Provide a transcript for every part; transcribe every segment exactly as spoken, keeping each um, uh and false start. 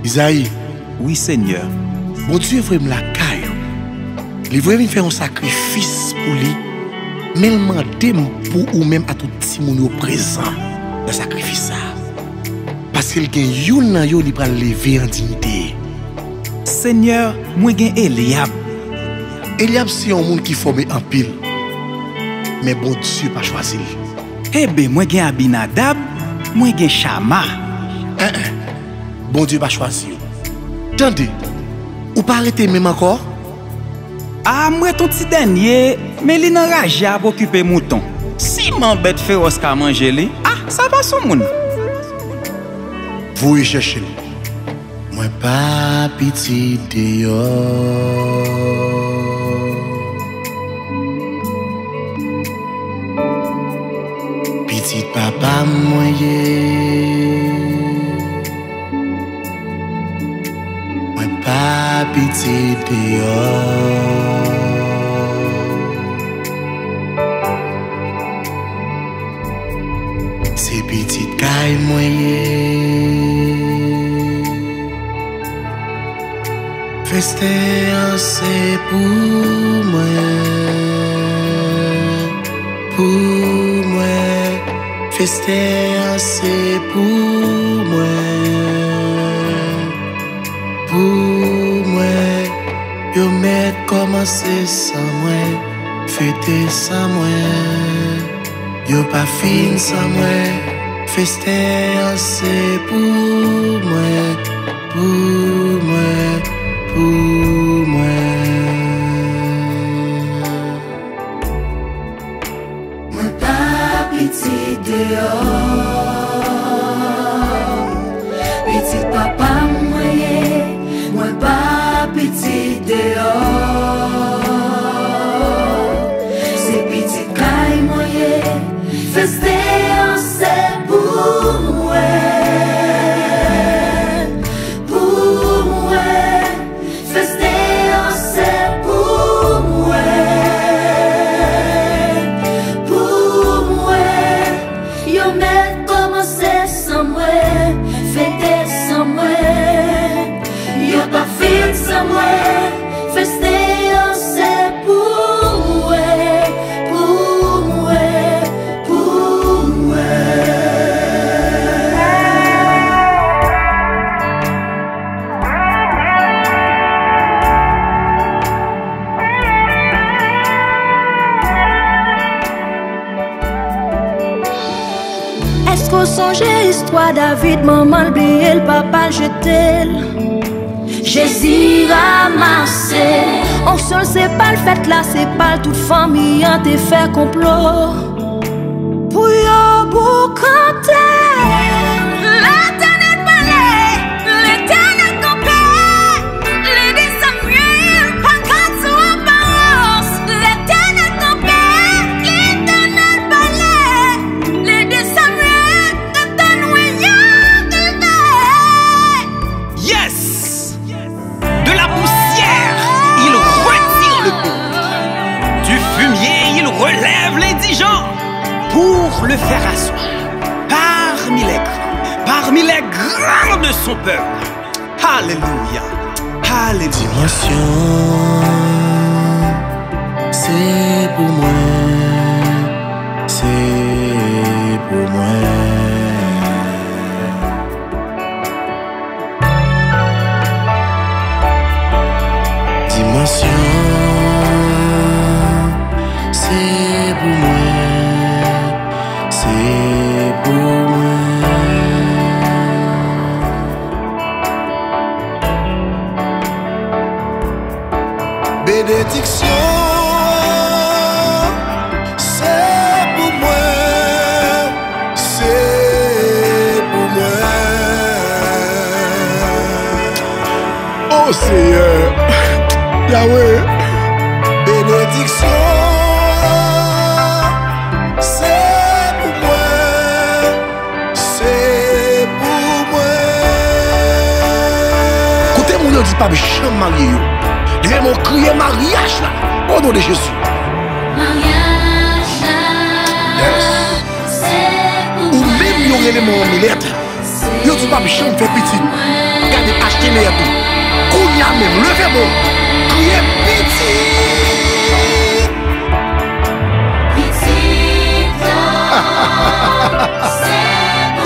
Izayi, wi, Senyè. Bondye voye m lakay ou. Li voye m vin fè yon sakrifis pou li, men l mande m pou ou menm a tout timoun yo prezan nan sakrifis sa a. Paske l gen youn nan yo li pral leve an diyite. Senyè, mwen gen Elyab. Elyab se yon moun ki fòme anpil, men Bondye pa chwazi l. Enben, mwen gen Abinadab, mwen gen Chama. En, en. Bondye pa chwazi yo. Tande, ou pa rete menm ankò? A, m ret yon ti dènye, men li nan raje ap okipe mouton. Siman bèt fewòs ka manje li. A, sa pa sou moun. Voye chèche l. Mwen pa pitit deyò. Pitit papa m mwen ye. Mwen pa pitit deyò. Se pitit kay mwen ye. Festen an se pou mwen, pou mwen. Festen an se pou mwen, pou mwen. Yo mèt kòmanse san mwen, fete san mwen. Yo pa fin san mwen. Festen an se pou mwen, pou mwen, pou mwen. Mwen pa pitit deyò. Pitit papa m mwen ye. Mwen pa pitit deyò. Se pitit kay mwen ye. Festen an se pou mwen, pou mwen. Festen an se pou mwen, pou mwen. Yo mèt kòmanse san mwen, fete san mwen. Yo pa fin san mwen. Festen an se pou mwen, pou mwen, pou mwen. Èske w sonje istwa David? Manman l bliye l, papa l jete l. Jezi ranmase l. Onksyon l se pa l, fèt la se pa l. Tout fanmi an te fè konplo pou yo boukante. Letènèl pale, Letènèl kanpe. Li di Samyèl, pa gad sou aparans. Letènèl kanpe, Letènèl pale. Li di Samyèl, gade nou yo rive. Yes! De la poussière, il retire le pauvre. Du fumier, il relève l'indigent. Pour le faire asseoir parmi les grands, parmi les grands de son peuple. Alléluia. Alléluia. Dimansyon, se pou mwen, se pou mwen. Dimansyon, se pou mwen, se pou mwen. Benediksyon, se pou mwen, se pou mwen. O Seyè, Yahweh. Benediksyon, se pou mwen. Se pou mwen. Kote moun yo di p ap janm marye yo? Leve men w kriye maryaj la. O non de Jezi. Maryaj la, yes, se pou mwen. Ou menm yo rele men w an milèt. Yo di w p ap janm fè pitit. Gade Achte meyè tou. Kounye a menm, leve men w. Kriye pitit.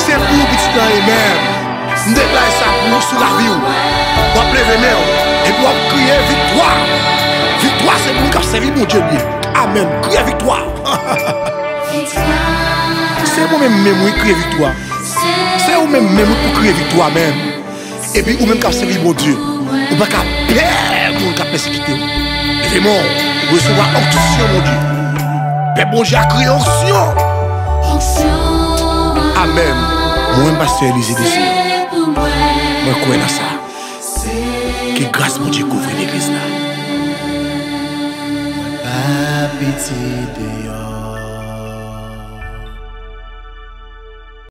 Se pou pitit lan ye menm. M deklare sa pou ou sou lavi w. W ap leve men w. Epi w ap kriye viktwa. Viktwa se pou moun k ap sèvi Bondye l ye. Amèn. Kriye viktwa. Se mwen menm menm wi kriye viktwa. Se ou menm menm wi pou kriye viktwa menm. Epi ou menm k ap sèvi Bondye, ou pa ka pè moun k ap pèsekite w. Leve men w, resevwa onksyon Bondye. Pèp Bondye a kriye onksyon. Amèn. Mwen menm pastè Elize Désir, mwen kwè nan sa. Ke gras Bondye kouvri legliz la. Pa piti deyò.